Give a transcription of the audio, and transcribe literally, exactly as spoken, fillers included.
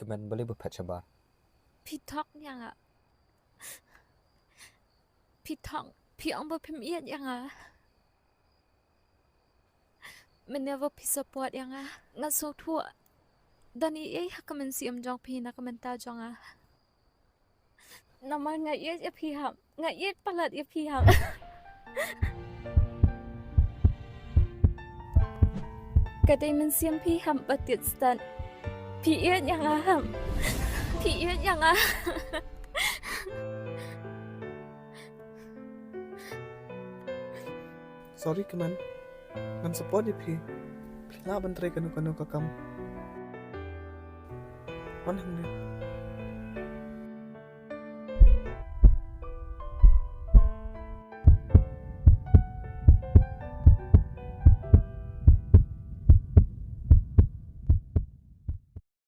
kmen balei ba phet shabar. Phi thok ïa nga. Phi thok, phi ong ba phim ïeit ïa nga. Mynne ba phi support ïa nga, nga sngewthuh. Don ei ei ha ka mynsiem jong phi na ka bynta jong nga. Namar nga ïeit ïa phi hap. Nga ïeit palat ïa phi hap. Ka dei mynsiem phi hap ba tied stad. Phi ïeit ïa nga hap. Phi ïeit ïa nga. Sorry kmen. Ngan support ïa phi. Phi lah ban trei kano kano ka kam. Wan hangne.